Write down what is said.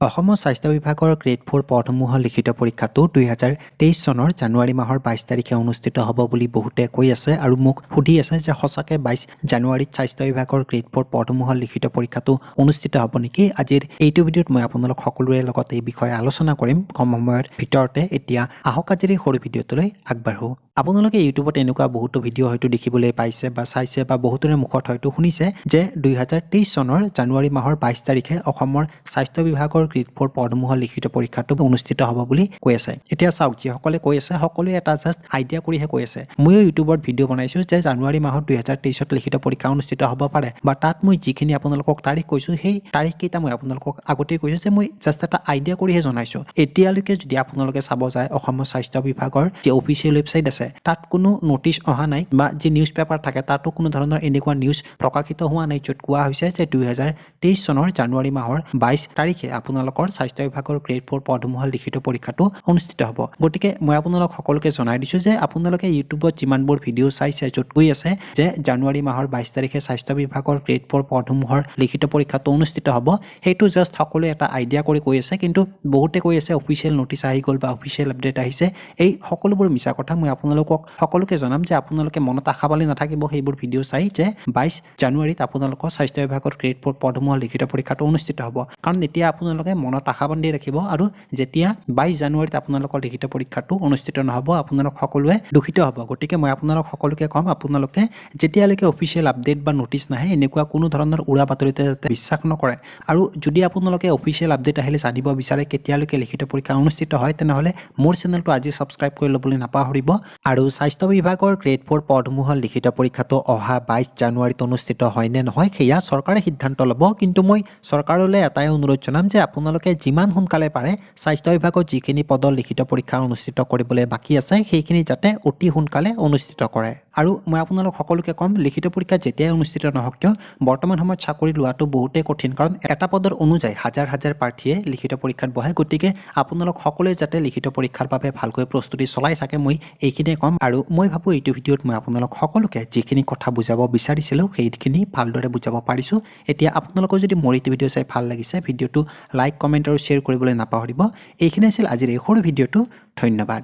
অসমৰ স্বাস্থ্য বিভাগৰ গ্ৰেড ফ'ৰ পদসমূহৰ লিখিত পৰীক্ষাটো 2023 চনৰ জানুৱাৰী মাহৰ 22 তাৰিখে অনুষ্ঠিত হ'ব বুলি বহুতে কৈ আছে আৰু মোক সুধি আছে যে সঁচাকৈ 22 জানুৱাৰীত স্বাস্থ্য বিভাগৰ গ্ৰেড ফ'ৰ পদসমূহৰ লিখিত পৰীক্ষাটো অনুষ্ঠিত হ'ব নেকি। আজিৰ এইটো ভিডিঅ'ত মই আপোনালোক সকলোৰে লগত এই বিষয়ে আলোচনা কৰিম কম সময়ৰ ভিতৰতে। এতিয়া আহক, আজিৰ এই সৰু ভিডিঅ'টোলৈ আগবাঢ়ো। আপোনালোকে ইউটিউবত এনেকুৱা বহুতো ভিডিঅ' হয়তো দেখিবলৈ পাইছে বা চাইছে বা বহুতৰে মুখত হয়তো শুনিছে যে 2023 চনৰ জানুৱাৰী মাহৰ 22 তাৰিখে অসমৰ স্বাস্থ্য বিভাগৰ গ্ৰেড ফ'ৰ পদসমূহৰ লিখিত পৰীক্ষাটো অনুষ্ঠিত হ'ব বুলি কৈ আছে। এতিয়া চাওক, যিসকলে কৈ আছে সকলোৱে এটা জাষ্ট আইডিয়া কৰিহে কৈ আছে। ময়ো ইউটিউবত ভিডিঅ' বনাইছোঁ যে জানুৱাৰী মাহত 2023ত লিখিত পৰীক্ষা অনুষ্ঠিত হ'ব পাৰে বা তাত মই যিখিনি আপোনালোকক তাৰিখ কৈছোঁ, সেই তাৰিখকেইটা মই আপোনালোকক আগতেই কৈছোঁ যে মই জাষ্ট এটা আইডিয়া কৰিহে জনাইছোঁ। এতিয়ালৈকে যদি আপোনালোকে চাব যায়, অসমৰ স্বাস্থ্য বিভাগৰ যি অফিচিয়েল ৱেবছাইট আছে তাত কোনো নটিচ অহা নাই বা যি নিউজ পেপাৰ থাকে তাতো কোনো ধৰণৰ এনেকুৱা নিউজ প্ৰকাশিত হোৱা নাই য'ত কোৱা হৈছে যে 2023 চনৰ জানুৱাৰী মাহৰ 22 তাৰিখে আপোনালোকৰ স্বাস্থ্য বিভাগৰ গ্ৰেড ফ'ৰ পদসমূহৰ লিখিত পৰীক্ষাটো অনুষ্ঠিত হ'ব। গতিকে মই আপোনালোক সকলোকে জনাই দিছোঁ যে আপোনালোকে ইউটিউবত যিমানবোৰ ভিডিঅ' চাইছে য'ত কৈ আছে যে জানুৱাৰী মাহৰ 22 তাৰিখে স্বাস্থ্য বিভাগৰ গ্ৰেড ফ'ৰ পদসমূহৰ লিখিত পৰীক্ষাটো অনুষ্ঠিত হ'ব, সেইটো জাষ্ট সকলোৱে এটা আইডিয়া কৰি কৈ আছে। কিন্তু বহুতে কৈ আছে অফিচিয়েল নটিচ আহি গ'ল বা অফিচিয়েল আপডেট আহিছে, এই সকলোবোৰ মিছা কথা। মই আপোনালোকক সকলোকে জনাম যে আপোনালোকে মনত আশা পালি নাথাকিব সেইবোৰ ভিডিঅ' চাই যে 22 জানুৱাৰীত আপোনালোকৰ স্বাস্থ্য বিভাগৰ গ্ৰেড ফ'ৰ পদসমূহৰ লিখিত পৰীক্ষাটো অনুষ্ঠিত হ'ব। কাৰণ এতিয়া আপোনালোকে মনত আশা বান্ধি ৰাখিব আৰু যেতিয়া 22 জানুৱাৰীত আপোনালোকৰ লিখিত পৰীক্ষাটো অনুষ্ঠিত নহ'ব, আপোনালোক সকলোৱে দুখিত হ'ব। গতিকে মই আপোনালোক সকলোকে ক'ম, আপোনালোকে যেতিয়ালৈকে অফিচিয়েল আপডেট বা নটিচ নাহে এনেকুৱা কোনো ধৰণৰ উৰা বাতৰিতে যাতে বিশ্বাস নকৰে। আৰু যদি আপোনালোকে অফিচিয়েল আপডেট আহিলে জানিব বিচাৰে কেতিয়ালৈকে লিখিত পৰীক্ষা অনুষ্ঠিত হয়, তেনেহ'লে মোৰ চেনেলটো আজি ছাবস্ক্ৰাইব কৰি ল'বলৈ নাপাহৰিব। আৰু স্বাস্থ্য বিভাগৰ গ্ৰেড ফ'ৰ পদসমূহৰ লিখিত পৰীক্ষাটো অহা 22 জানুৱাৰীত অনুষ্ঠিত হয় নে নহয় সেয়া চৰকাৰে সিদ্ধান্ত ল'ব। কিন্তু মই চৰকাৰলৈ এটাই অনুৰোধ জনাম যে আপোনালোকে যিমান সোনকালে পাৰে স্বাস্থ্য বিভাগত যিখিনি পদৰ লিখিত পৰীক্ষা অনুষ্ঠিত কৰিবলৈ বাকী আছে সেইখিনি যাতে অতি সোনকালে অনুষ্ঠিত কৰে। আৰু মই আপোনালোক সকলোকে ক'ম, লিখিত পৰীক্ষা যেতিয়াই অনুষ্ঠিত নহওক কিয় বৰ্তমান সময়ত চাকৰি লোৱাটো বহুতেই কঠিন। কাৰণ এটা পদৰ অনুযায়ী হাজাৰ হাজাৰ প্ৰাৰ্থীয়ে লিখিত পৰীক্ষাত বহে। গতিকে আপোনালোক সকলোৱে যাতে লিখিত পৰীক্ষাৰ বাবে ভালকৈ প্ৰস্তুতি চলাই থাকে, মই এইখিনিয়ে ক'ম। আৰু মই ভাবোঁ এইটো ভিডিঅ'ত মই আপোনালোক সকলোকে যিখিনি কথা বুজাব বিচাৰিছিলোঁ সেইখিনি ভালদৰে বুজাব পাৰিছোঁ। এতিয়া আপোনালোকৰ যদি মোৰ এইটো ভিডিঅ' চাই ভাল লাগিছে, ভিডিঅ'টো লাইক, কমেণ্ট আৰু শ্বেয়াৰ কৰিবলৈ নাপাহৰিব। এইখিনি আছিল আজিৰ এই সৰু ভিডিঅ'টো। ধন্যবাদ।